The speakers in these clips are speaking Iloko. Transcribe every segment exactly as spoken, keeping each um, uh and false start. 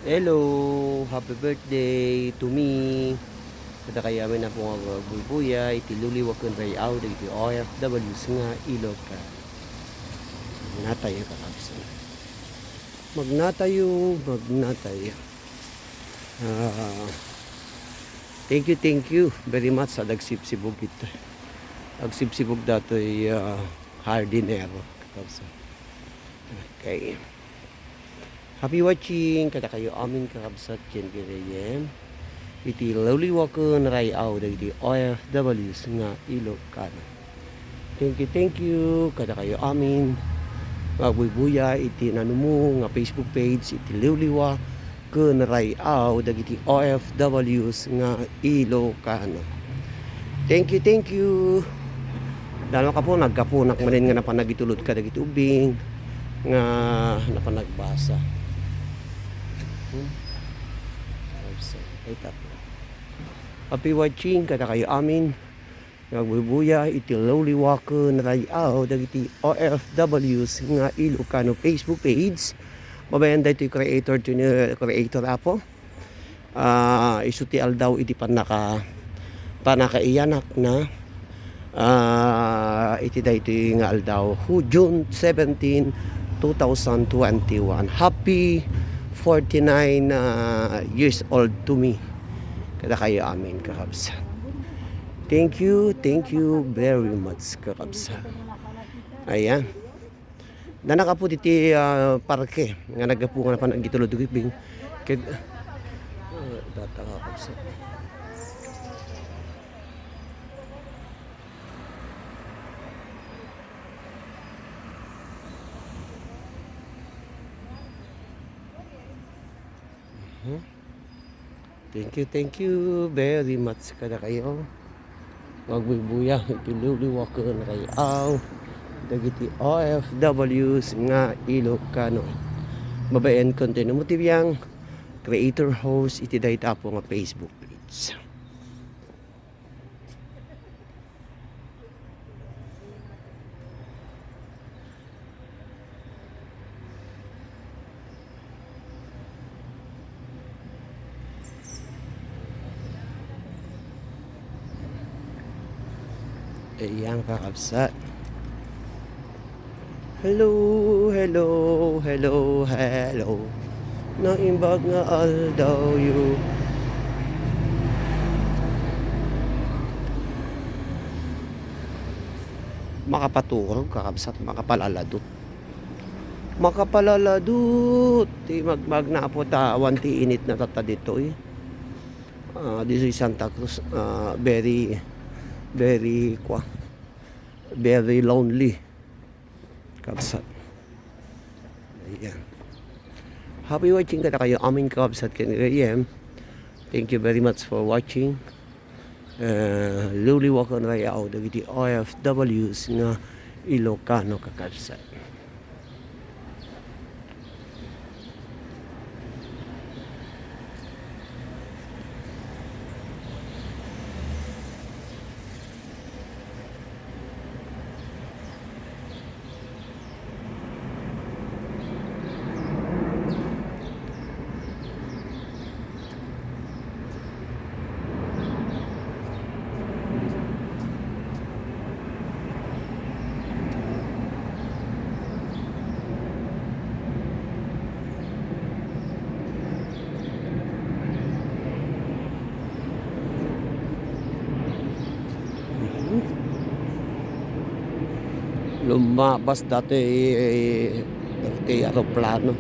Hello, happy birthday to me. Kadakayo amin, Apo, nga agbuybuya iti liwliwa ken ray-aw dagiti O F Ws nga Ilocano. Magnatayo, kakabsat. Magnatayo, magnatayo. Ah, thank you, thank you very much sa dagsibsibog ito. Dagsibsibog datoy, ah, hardinero, kakabsat. Okay. Happy watching kadakayo amin, kakabsat, ken gagayyem, iti liwliwa ken ray-aw dagiti O F Ws nga Ilocano. Thank you, thank you kadakayo amin nga agbuybuya iti nanumo nga Facebook page iti liwliwa ken ray-aw dagiti O F Ws nga Ilocano. Thank you, thank you. Dano ka po, naggapunak manen nga napan nagitulod kadagiti ubing nga napan nagbasa. Hmm? Ay, tapo. Happy watching kadakayo amin nga agbuybuya iti liwliwa ken ray-aw dagiti O F Ws nga Ilocano Facebook page. Babaen daytoy creator, junior creator, Apo. Ah, isu ti aldaw iti pannaka-, pannakaiyanakna, ah, iti daytoy nga aldaw, Hu-, June seventeen, two thousand twenty-one. Happy forty-nine, ah, years old to me. Kadakayo amin, kakabsat. Thank you, thank you very much, kakabsat. Ayan. Nana ka po diti, ah, parke nga naggapu nga napan nagitulod ti ubing. Ket, ah, data, kakabsat. Mhm. Thank you, thank you very much kadakayo. Agbuybuya iti liwliwa ken ray-aw dagiti O F Ws nga Ilocano. Babaen ken Tino Motiviang, creator host iti dayta po nga Facebook page. Ayan, kakabsat. Hello, hello, hello, hello. Naimbag nga aldawyo. Makapaturog, kakabsat, makapalaladot. Makapalaladot ti magmagna, Apo, ta awan ti initna tatta ditoy. Ah, this is Santa Cruz, ah, very, very, kwa, very lonely. Kabsat. Ayan. Happy watching kadakayo amin, kabsat, ken gagayyem. Thank you very much for watching. Eh, liwliwa ken ray-aw dagiti O F Ws nga Ilocano, kakabsat. Lumabas dati ti aeroplano.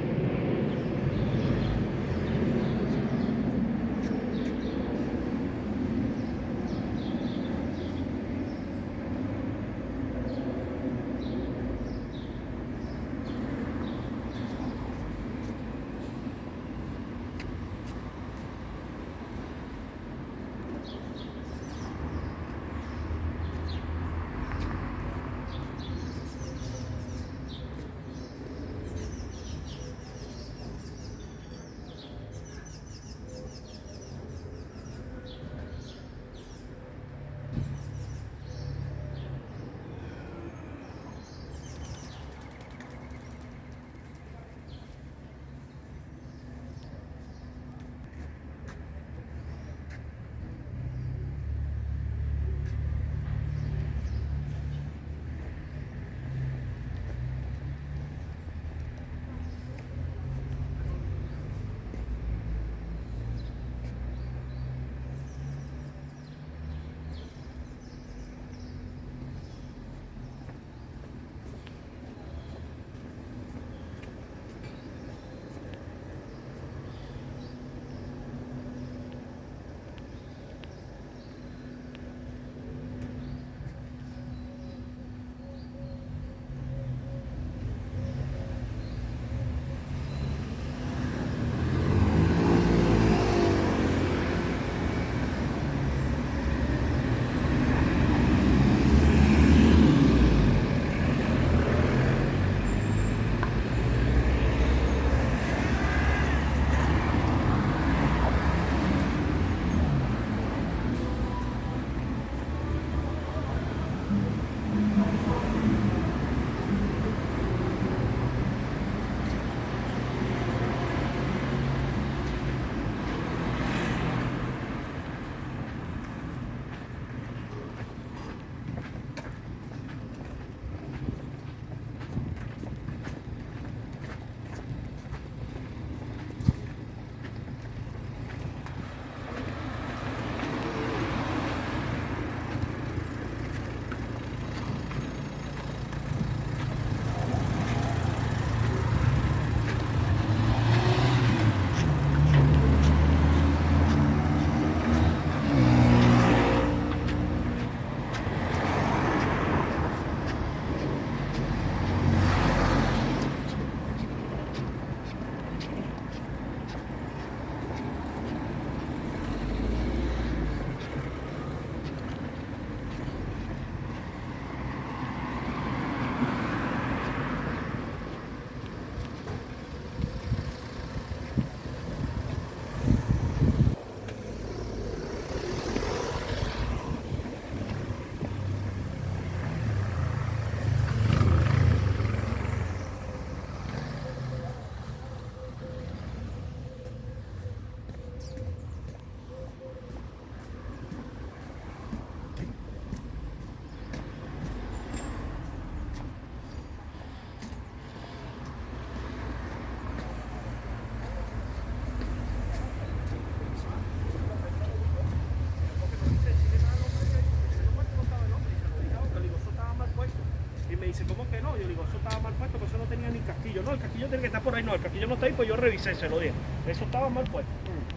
¿Cómo que no? Yo digo, eso estaba mal puesto, pues eso no tenía ni casquillo. No, el casquillo tiene que estar por ahí, no, el casquillo no está ahí, pues yo revisé, se lo dije. Eso estaba mal puesto.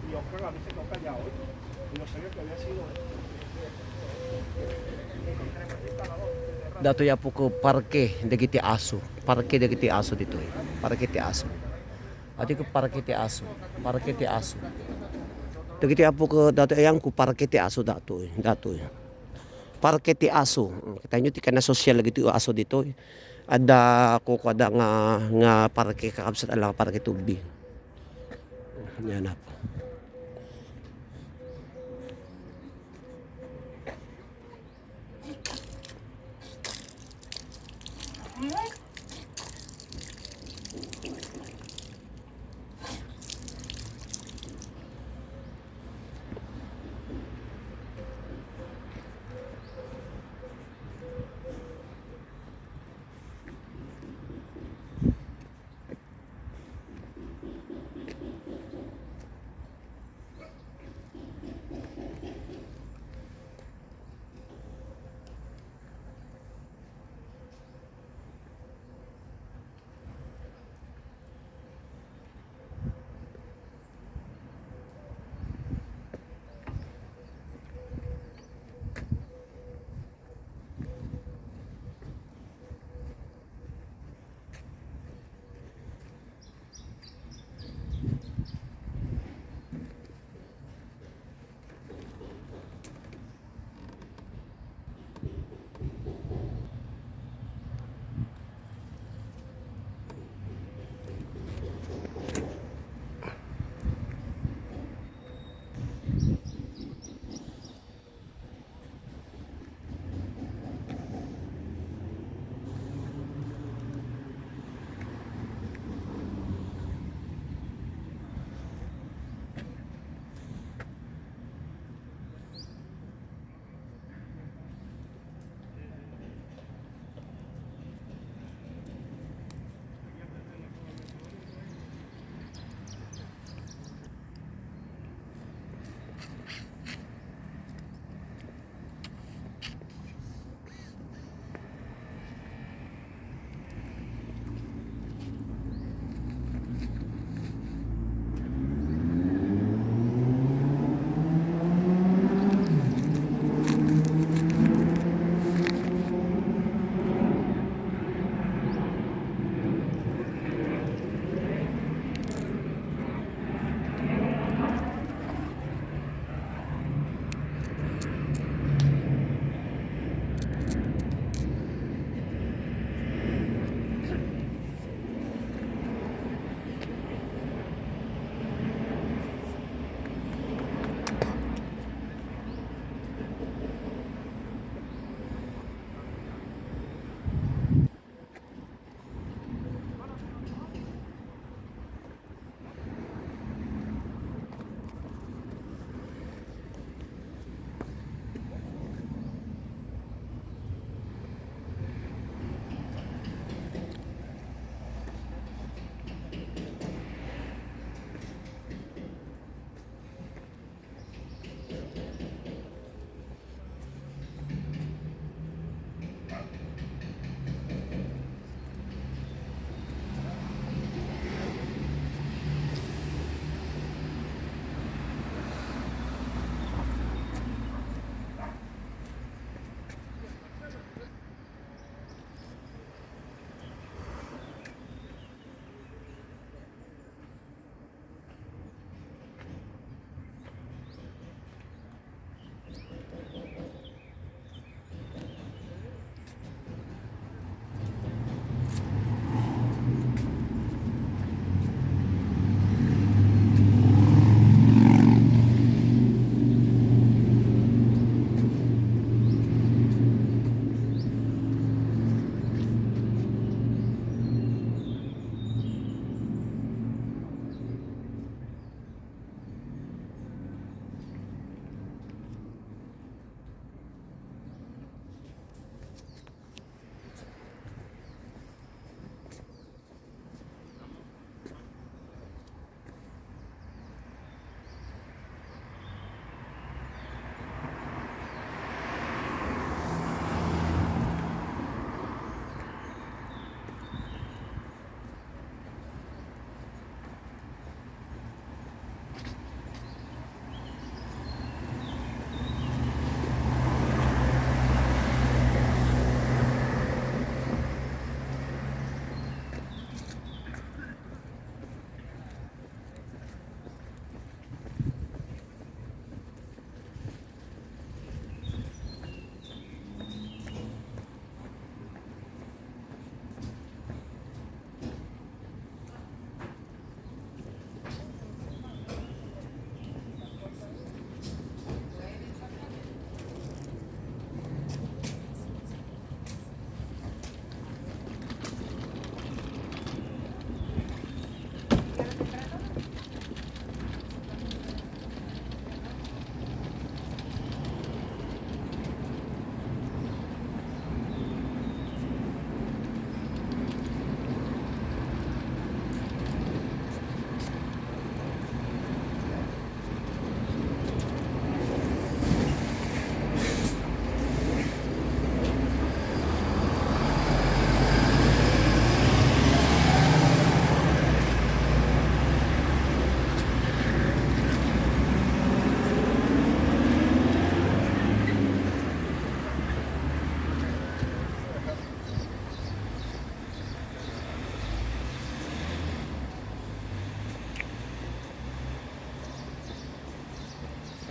Y yo, caga, dice, no, callado, ¿eh? Y yo sabía que había sido él. Datoy, apok, parke dagiti aso. Parke dagiti aso ditoy. Parke ti aso. Adi ko parke ti aso. Parke ti aso. Dagiti apok, datoy, ayanko, parke ti aso datoy. Datoy. Parke ti aso. Kitaenyo ti kanasosyal dagiti aso ditoy. Adda kukuada nga, nga parke, kakabsat a la parke tubig. Yan, apo.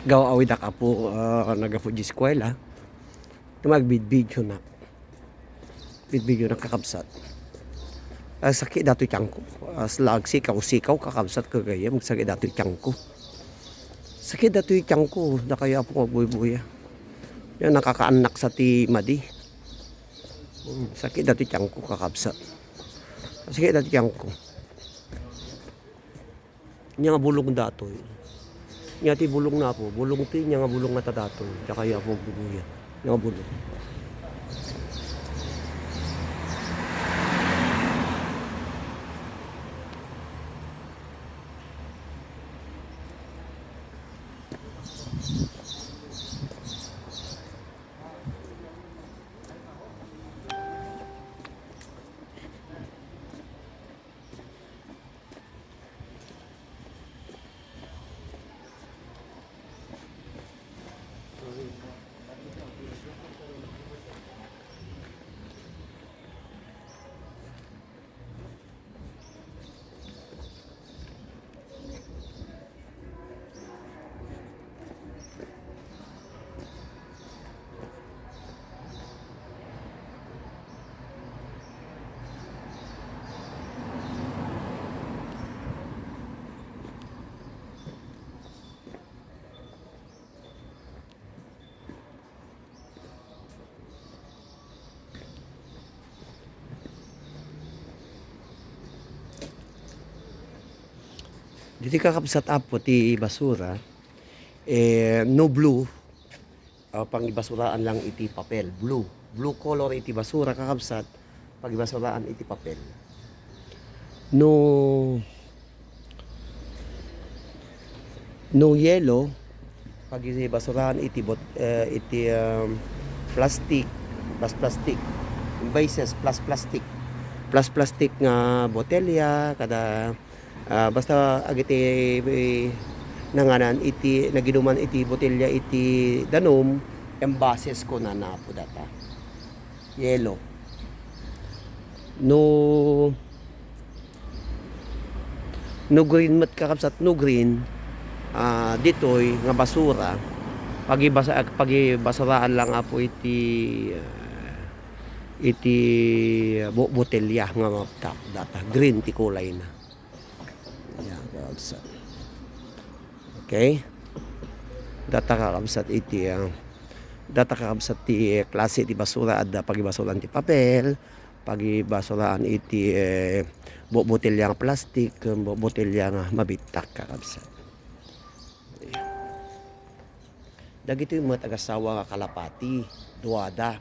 Gaw-awidak, Apo, ah, naggapu di eskuela. Magbidbideo na. Bidbideo na, kakabsat. Ah, sakit datoy tiangko. As laag sikaw-sikaw, kakabsat, kagayam, sakit datoy tiangko. Sakit datoy tiangko, dakayo, Apo, nga buybuya. Yan, nakakaannak sa ti madi. Hmm, sakit datoy tiangko, kakabsat. Sakit datoy tiangko. Nia nga bulong datoy. Nia ti bulong na, Apo. Bulong ti, nia nga bulong nga ta datoy. Dakayo, Apo, buybuya. Nia nga bulong. Ditoy, kakabsat, Apo, ti basura, eh, no blue, ah, pangibasuraan lang iti papel. Blue. Blue color iti basura, kakabsat, pangibasuraan iti papel. No, no yellow, pangibasuraan iti bot-, eh, iti, um, plastic, plus plastic. Bases, plus plastic. Plus plastic nga botelya, kada Ah, basta agiti, eh, nanganan iti, naginuman iti botelya iti danum, envases kunana, Apo, data. Yellow. No, no green met, kakabsat, no green, ah, ditoy nga basura, pagibasa-, pagibasuraan lang, Apo, iti, ah, iti bo-, botelya nga maptak, data. Green ti kulayna. Yan, kakabsat. Okay? Data, kakabsat, iti, ah, data, kakabsat, ti klase ti basura, adda pagibasuraan ti papel, pagibasuraan iti, eh, bo-, botelya nga plastik, bo-, botelya nga mabittak, kakabsat. Dagitoy met agassawa nga kalapati, duada,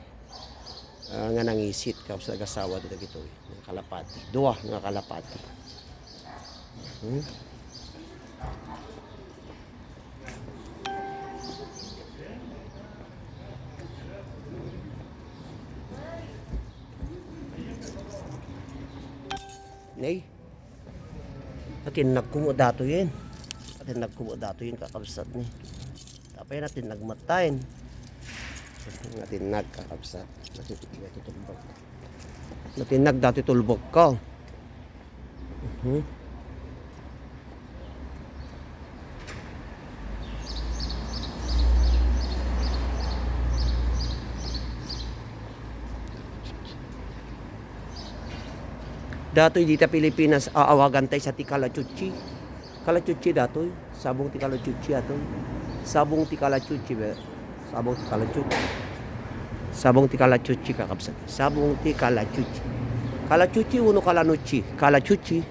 ah, nga nangisit, kakabsat, agassawa dagitoy nga kalapati, dua nga kalapati. Hmm? Nay. Natinnag ko mo datoyen. Natinnag ko mo datoyen, kakabsat ni. Tapay natinnag mattayen. Natinnag, kakabsat. Natinnag, natutulbog. Natinnag datoy tulbog ko. Mhm. Datoy dita Pilipinas, aawagan tay sa ti kalachuchi. Kalachuchi datoy. Sabong ti kalachuchi atoy. Sabong ti kalachuchi, be. Sabong ti kalachuchi. Sabong ti kalachuchi, kakabsat. Sabong ti kalachuchi. Kalachuchi wenno kalanuchi? Kalachuchi.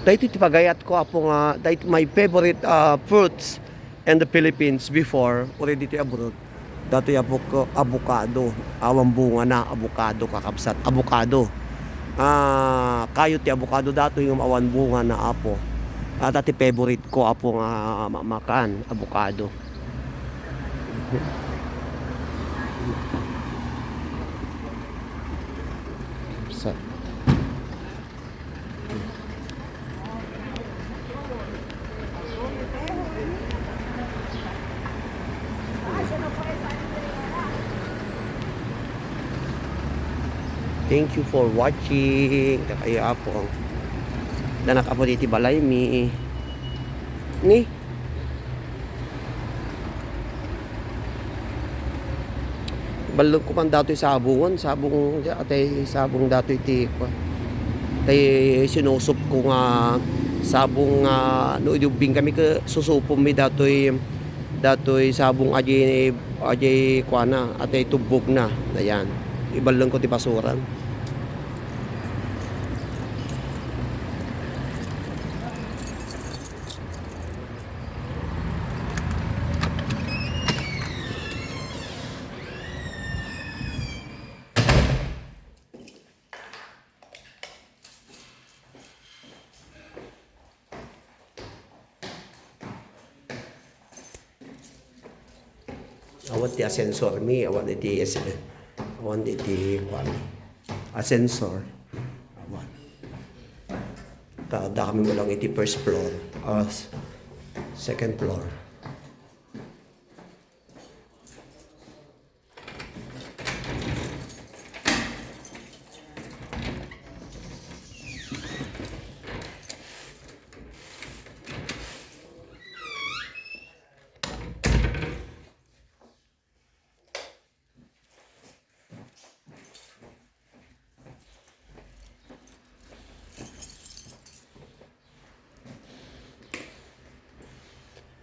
Daytoy ti pagayat ko, Apo, nga, daytoy my favorite, ah, fruits in the Philippines before, or ditoy abroad. Datoy, Apo, ko, avocado. Awan bungana, avocado, kakabsat. Avocado. Ah, kayo ti avocado datoy nga awan bungana, Apo. Ata ti favorite ko, Apo, nga ma-, makan, avocado. Sa- Thank you for watching. Dakayo, Apo. Danak, Apo, diti balay mi. Ni? Ballon ko man datoy sabongan, sabong, atay sabong datoy ti, kua, tay sinusop ko nga sabong nga no idi ubbing kami ket susupom mi datoy, datoy sabong a di, a di kuana, atay tubbogna. Ayan. Iballon ko ti basuran. Awan ti ascensor mi, awan iti, awan iti, kuan, ascensor. Awan. Ta, adda kami lang iti first floor, ah, s-, second floor.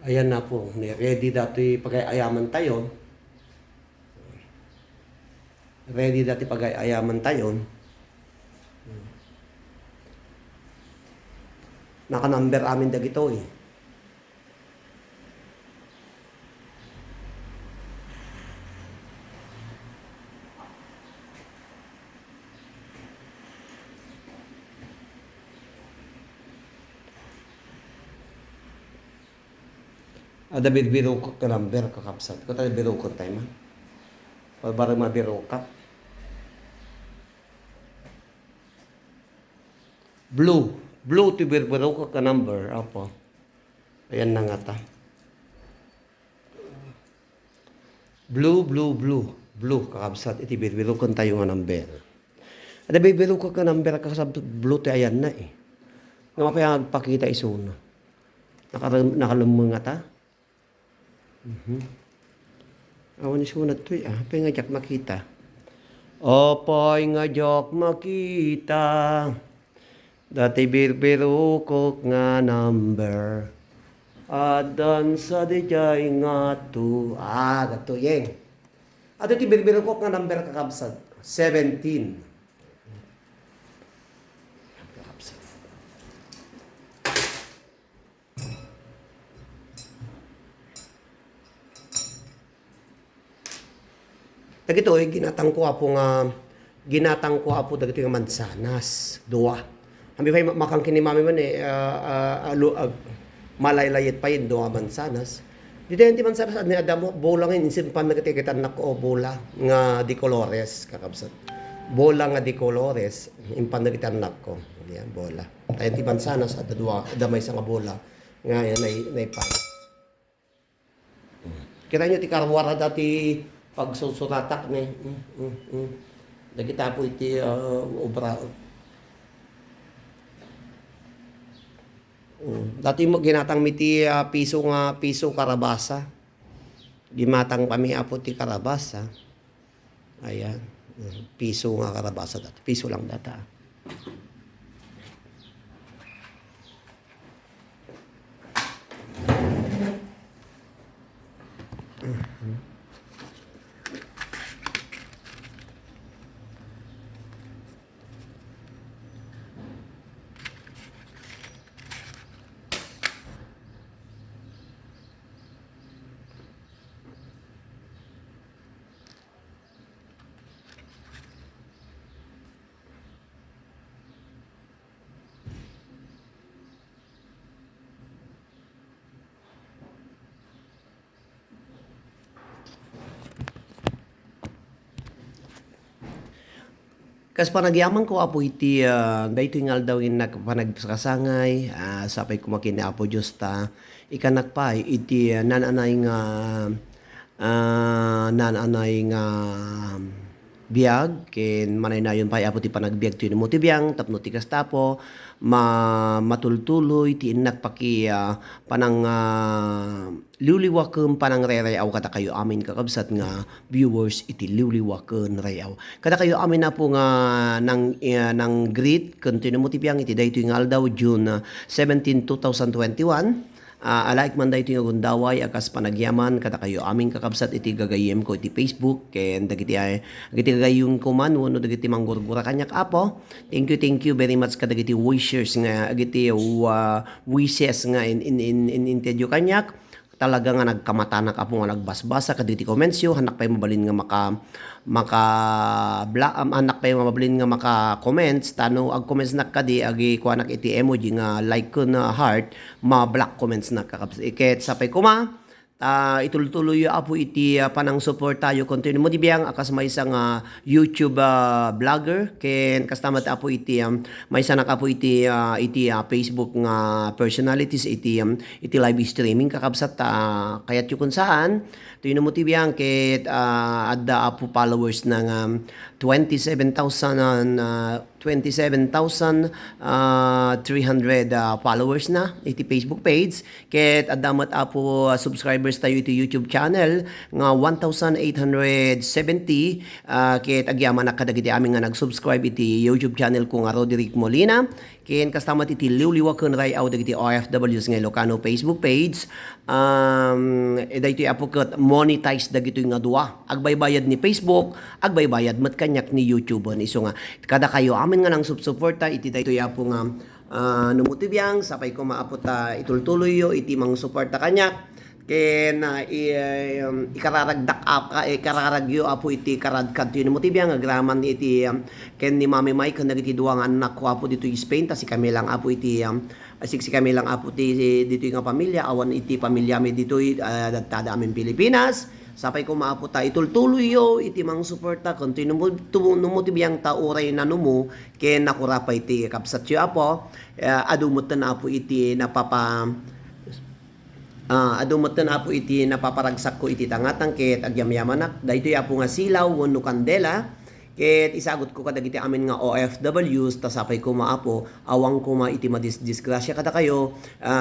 Ayan na po, ni-ready datoy pagay-ayaman tayo. Ready datoy pagay-ayaman tayo. Naka-number amin dagito eh. Adda birbirokek nga number, kakabsat. Ket adda birokek tayo man. Para mabirokak. Blue. Blue ti birbirokek nga number. Apo. Ayan na nga ta. Blue, blue, blue. Blue, kakabsat, iti birbiroken tayo nga number. Ada birbiroken nga number, kakabsat, blue ti ayan na eh. Nga mapay agpakita isuna. Nakar-, nakalemmeng nga ta? Mhm. Awan isuna toy, ah. Apay nga diak makita? Apay nga diak makita? Dati birbirokek nga number. Addan sadidiay nga two. Ah, datoy, yeng. Adda ti birbirokek nga number, kakabsat. Seventeen. Kakabsat. Dagitoy, ginatangko, Apo, nga, ginatangko, Apo, dagitoy nga mansanas, dua. Kami pay ma-, makangkin ni Mami man, eh, ah, ah, alu-, ag-, malaylayet pay, dua mansanas. Ditoy, ti mansanas, adda, adda mo, bola nga insimpan na kiti, kiti anak ko, bola nga de colores, kakabsat. Bola nga de colores, impan na kiti anak ko. Yan, bola. Tayo ti mansanas, adda dua, adda maysa nga bola. Nga, yan, nay-, naipan. Kita nyo ti karuarada ti pagsursuratak ni. Mm, mm, mm. Dagita po iti, ah, obra. Mm. Dati mo ginatang mi ti, ah, piso nga, piso karabasa. Gimatang kami, Apo, ti karabasa. Ayan. Mm. Piso nga karabasa dati. Piso lang data. Kas panagyamanko, Apo, iti, ah, daytoy nga aldaw nga innak panagsakasangay, ah, sapay koma ken ni Apo Dios ta ikanak pay iti, ah, naan-anay nga, ah, naan-anay nga biag, ken manaynayon pay, Apo, ti panagbiag ti inummo ti biang, tapno ti kasta, Apo, ma-, matultuloy ti innak paki-, ah, panang, ah, liwliwa ken panangrereaw kadakayo amin, kakabsat, nga viewers iti liwliwa ken reaw. Kadakayo amin, Apo, nga nang-, ah, nang-greet ken ti inummo ti biang iti daytoy nga aldaw, June, ah, seventeen, two thousand twenty-one. Ah, alaek man daytoy nga gundaway a kas panagyaman kadakayo amin, kakabsat, iti gagayyemko iti Facebook ken dagiti, ay, dagiti gagayyemko man wenno dagiti manggurgura kaniak, Apo. Thank you, thank you very much kadagiti wishers nga, dagiti, ah, wishes nga in, in, in, in, intedyo kaniak. Talaga nga nagkamatanak, Apo, nga nagbasbasa kadagiti commentsyo. Hannak pay mabalin nga maka-, maka-bla-, am, hannak pay mabalin nga maka-comments, ta no ag-commentsnak kadi, agikuanak iti emoji nga like ken heart, ma-block commentsnak, kakabs-, ket sapay koma, ta itultuloyyo, Apo, iti, ah, panangsuportayo. Continue mo ti biang a kas maysa nga YouTube, ah, vlogger, ken kasta met, Apo, iti, um, maysanak, Apo, iti, ah, iti, ah, Facebook nga personalities, iti, um, iti live streaming, kakabsat, ta kayatyo ken saan. Ti inummo ti biang ket, ah, adda, Apo, followers na nga twenty-seven thousand, ah, twenty-seven thousand, ah, three hundred, ah, followers na iti Facebook page. Ket adda met, Apo, ah, subscribers tayo iti YouTube channel nga one thousand eight hundred seventy, ah, ket agyamanak kadagiti amin nga nag-subscribe iti YouTube channel ko nga Roderick Molina. Ken kasta met iti liwliwa ken ray-aw dagiti O F Ws nga Ilocano Facebook page. Um, eh, daytoy, Apo, ket monetize dagitoy nga dua. Agbaybayad ni Facebook, agbaybayad met kaniak ni YouTube. Isu nga, kadakayo amin nga nangsupsuporta iti daytoy, Apo, nga, ah, no mo ti biang, sapay koma, Apo, ta itultuloyyo iti mangsuporta kaniak. Ken, ah, i-, um, ikararagdak, Ap-, ah, ikararagyo, Apo, iti karad-, kadto no mo ti biang, agraman iti, um, ken ni Mami Mai ken dagiti dua nga annakko, Apo, ditoy Spain, ta sikami lang, Apo, iti, um, siksikami lang, Apo, ti, ditoy nga pamilya, awan iti pamilyami ditoy, ah, dadtada amin Pilipinas. Sapay koma, Apo, ta itultuloyyo iti mangsuporta, ken ti no mo, tu-, no mo ti biang ta uray nanumo, ken nakura pay ti kabsatyo, Apo. Ah, adu metten, Apo, iti napapa-, Ah, adu metten, Apo, iti napaparagsakko iti tangatang ket agyamyamanak. Daytoy, Apo, nga silaw wenno kandela, ket isagutko kadagiti amin nga O F Ws, ta sapay koma, Apo, awan koma iti madisdisgrasya kadakayo, ah,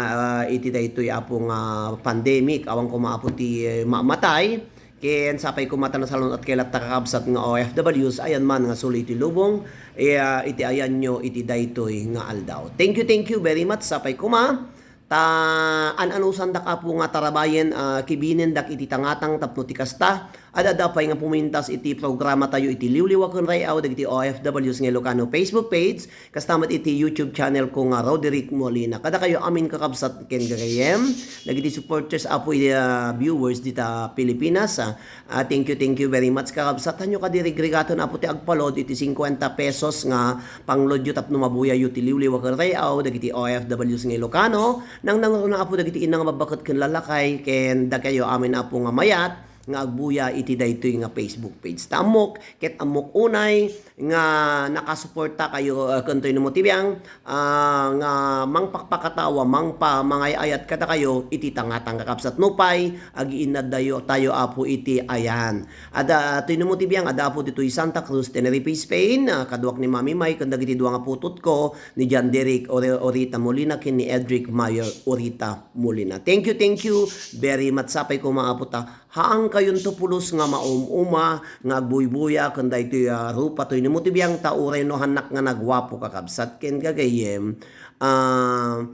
ah, iti daytoy, Apo, nga pandemic. Awan koma, Apo, ti, eh, mamatay. Ken sapay koma ta nasalun-at kay latta, kakabsat, nga O F Ws, ayan man nga suli iti lubong, eh, ah, iti ayanyo iti daytoy nga aldaw. Thank you, thank you very much. Sapay koma. Ta an-anusandak, Apo, nga tarabayen, ah, kibinendak iti tangatang tapno ti kasta, ad-adda pay nga pumintas iti programatayo iti Liwliwa ken Ray-aw dagiti O F Ws nga Ilocano Facebook page, kasta met iti YouTube channel ko nga Roderick Molina. Kadakayo amin, kakabsat ken gagayyem, dagiti supporters, Apo, iti, ah, viewers dita Pilipinas, ah, Ah, thank you, thank you very much, kakabsat. Hanyo kadi rigrigaton, Apo, ti agpalod iti cincuenta pesos nga pangloadyo tapno mabuyayyo ti Liwliwa ken Ray-aw dagiti O F Ws nga Ilocano. Nangnangruna, Apo, dagiti inna nga babbaket ken lalakay, ken dakayo amin, Apo, nga mayat nga agbuya iti daytoy nga Facebook page. Ta ammok, ket ammok unay nga nakasuporta kayo, ah, ken toy no mo ti biang, ah, nga mangpakpakatawa, mangpa-, mangay-ayat kadakayo iti tangatang, kakabsat. Nupay, agiinnaddayo tayo, Apo, iti ayan. Adda, toy no mo ti biang, adda, Apo, ditoy Santa Cruz, Tenerife, Spain, ah, kaduak ni Mami May, ken dagiti dua nga putotko, ni John Derek Ori-, Orita Molina, ken ni Edric Mayer Orita Molina. Thank you, thank you very much. Sapay koma, Apo, ta Haan kayonto pulos nga maum-uma, nga agbuybuya ken daytoy a rupa toy ni mo ti biang ta uray no hannak nga nagwapo, kakabsat ken gagayyem, ah,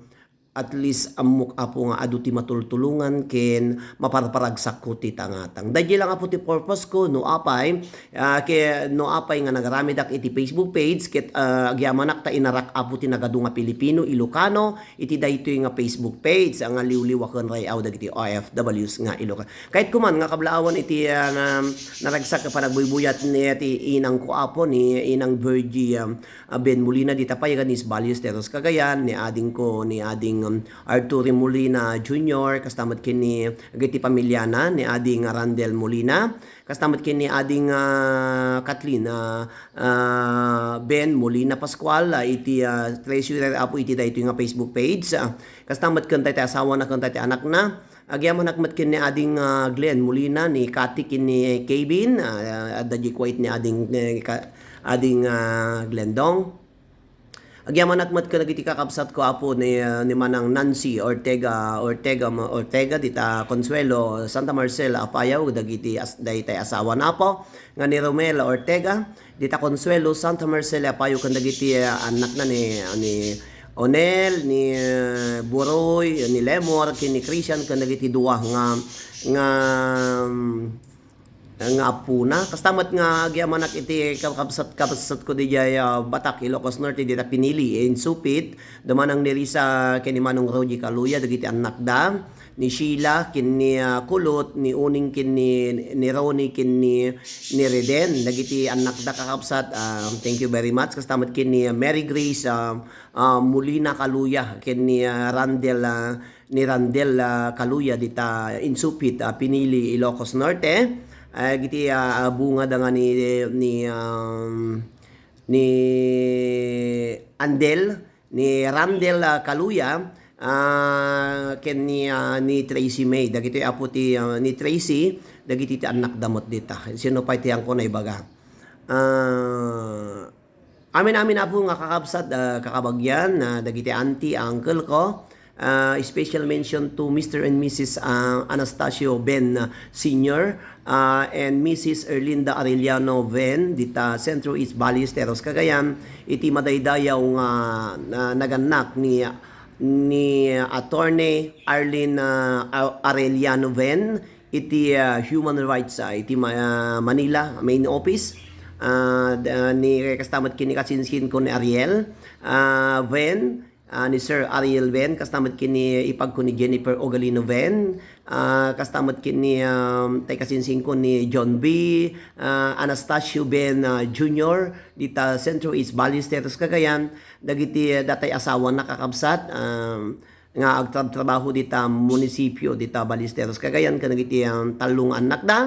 at least ammok, Apo, nga adu ti matultulongan ken maparparagsakko ti tangatang. Daydiay lang, Apo, ti purpose ko no apay, ah, ke-, no apay nga nagaramidak iti Facebook page ket, ah, agyamanak ta inarak, Apo, ti nagadu nga Pilipino, Ilocano, iti daytoy nga Facebook page, ah, nga Liwliwa ken Ray-aw dagiti O F Ws nga Ilocano. Kayatko man nga kablaawan iti, ah, na-, naragsak nga panagbuybuyaat ni, ti inangko, Apo, ni Inang Virgie, ah, ah, Ben Molina, dita payagan ni Zebales, Teros, Cagayan, ni adingko, ni ading, um, Arturi Molina Junior, kasta met ken ni, dagiti pamiliana, ni ading Randel Molina, kasta met ken ni ading, ah, Kathleen, ah, ah, Ben Molina Pascual, ah, iti, ah, treasurer, Apo, iti daytoy nga Facebook page, ah, kasta met ken tay ti asawana ken tay ti anakna, Agyamanak met ken ni Ading, ah, Glenn Molina, ni Kati ken ni Kevin, ah, adda diay kuwait ni Ading, eh, ka-, Ading, ah, Glenn Dong. Agyamanak met kadagiti kakabsatko, Apo, ni, ah, ni Manang Nancy Ortega, Ortega, Ortega, dita Consuelo, Santa Marcela, Apayao, dagiti as-, daytay asawana, Apo, nga ni Romel Ortega, dita Consuelo, Santa Marcela, Apayao, ken dagiti, ah, annakna ni, ni Onel, ni, ah, Buroy, ni Lemor, ken ni Christian, ken dagiti dua nga, nga, nga apona. Kasta met nga agyamanak iti kakabsat-, kabsatko didiay, ah, Batac, Ilocos Norte, dita Pinili, Insupit, da Manang ni Risa ken ni Manong Rogie Kaluya, dagiti annakda, ni Sheila ken ni, ah, Kulot, ni Uning ken ni, ni Ronnie ken ni, ni Reden, dagiti annakda kakabsat, ah, thank you very much. Kasta met ken ni, ah, Mary Grace, ah, ah, Molina Kaluya, ken ni, ah, Randel, ah, ni Randel, ah, Kaluya dita Insupit, ah, Pinili, Ilocos Norte. Ah, dagiti, ah, bungada nga ni, ni, um, ni Andel, ni Randel, ah, Kaluya, ah, ken ni, ah, ni Tracy May. Dagitoy, Apo, ti, ah, ni Tracy, dagiti ti annakda met dita. Sino pay ti angko naibaga? Ah, amin-amin, Apo, nga kakabsat, ah, kakabagyan, ah, dagiti auntie, uncle ko. Ah, special mention to Mister and Missus, ah, Anastasio Ben, ah, Senior, ah, and Missus Erlinda Arellano Ven, dita Centro East Ballesteros, Cagayan, iti madaydayaw nga, ah, nagannak ni, ni Attorney Arlene, ah, A-, Arellano Ven, iti, ah, human rights, ah, iti Ma-, ah, Manila main office. Ah, da-, ni, kasta met ken ni kasinsinko ni Ariel, ah, Ven, ah, ni Sir Ariel Ven, kasta met ken ni ipagko ni Jennifer Ogalino Ven, ah, kasta met ken ni, um, tay kasinsinko ni John B, ah, Anastasio Ben, ah, Junior, dita Centro East Ballesteros, Cagayan, dagiti, ah, datay asawana, kakabsat, um, nga agtrabtrabaho dita munisipio, dita Ballesteros, Cagayan, ken dagiti, um, tallo nga annakda,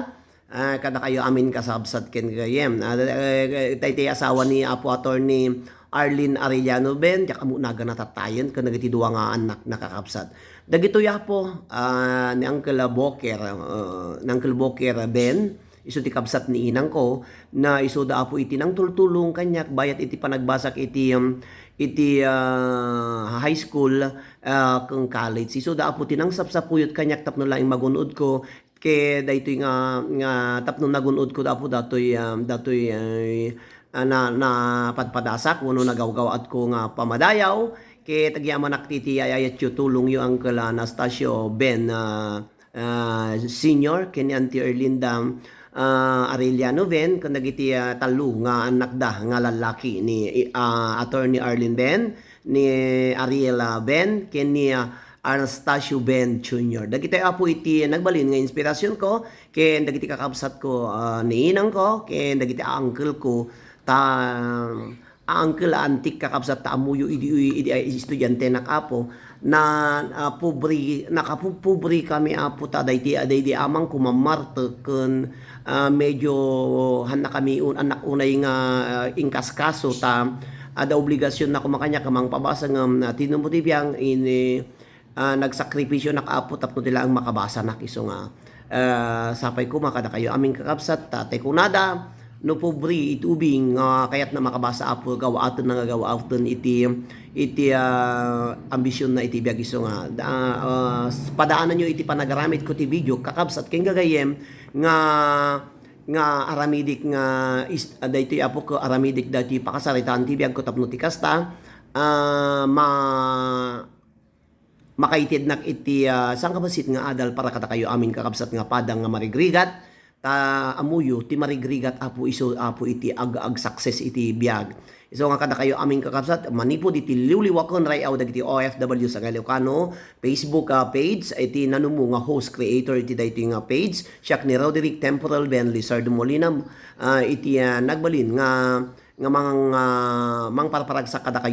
ah, kadakayo amin kakabsat ken gagayyem. Ah, eh, tay, tay asawa ni Apo Attorney Arlene Arellano Ben, diak ammo nagana tattayen, ken dagiti dua nga annakna, kakabsat. Dagitoy, Apo, ah, ni Uncle Boker, ah, ni Uncle Boker Ben, isu ti kabsat ni inangko, na isuda, Apo, iti nangtultulong kaniak bayat iti panagbasak iti, um, iti, ah, high school, ah, ken college. Isuda, Apo, ti nangsapsapuyot kaniak tapno laeng magun-odko, ket daytoy nga, nga tapno nagun-odko, Apo, datoy, ah, datoy, ah, na, napadpadasak wenno nagawgaw-atko nga pamadayaw, ket agyamanak ti, ti ay-ayatyo, tulongyo, Uncle Anastasio Ben, ah, ah, Senior, ken ni Auntie Erlinda, ah, Arellano Ben, ken dagiti, ah, tallo nga annakda nga lallaki ni, ah, Attorney Arlene Ben, ni Ariel, ah, Ben, ken ni, ah, Anastasio Ben Junior. Dagitoy, Apo, iti nagbalin nga inspirasionko, ken dagiti kakabsatko, ah, ni inangko, ken dagiti uncle ko, ta, ah, uncle, antik, kakabsat, ta ammoyo idi, idi, ah, estudiantenak, Apo, na, ah, pobre, nakapupobre kami, Apo, ta daydi, ah, daydi amangko mammartek ken, ah, medyo hannakami un-, annak unay nga, ah, inkaskaso ta adda obligasion na koma kaniak a mangpabasa ngem, ah, tinumpo ti biag, ini, ah, nagsakripisyonak, Apo, tapno ti laeng makabasanak. Isu nga, ah, sapay koma kadakayo amin, kakabsat, ta tay kunada, no pobre iti ubing nga kayatna makabasa, Apo, gawaten na nga gawaten iti, iti, ah, ambisionna iti biag. Isu nga, ah, ah, padaananyo iti panagaramidko ti video, kakabsat ken gagayyem, nga, nga aramidek nga is-, ah, daytoy, Apo, ket aramidek daytoy pakasaritaan ti biagko tapno ti kasta, ah, ma-, makaitednak iti, ah, sangkabassit nga adal para kadakayo amin, kakabsat, nga padang nga marigrigat. Ta ammoyo, ti marigrigat, Apo, isu, Apo, iti ag-, ag-success iti biag. Isu nga kadakayo amin, kakabsat, manipud iti liwliwa ken ray-aw dagiti O F Ws nga Ilocano, Facebook, ah, page, iti nanumo nga host creator iti daytoy nga page, siak ni Roderick Temporal Ben Lizardo Molina, ah, iti, ah, nagbalin nga, nga mang-, ah, mangparparagsak kadakayo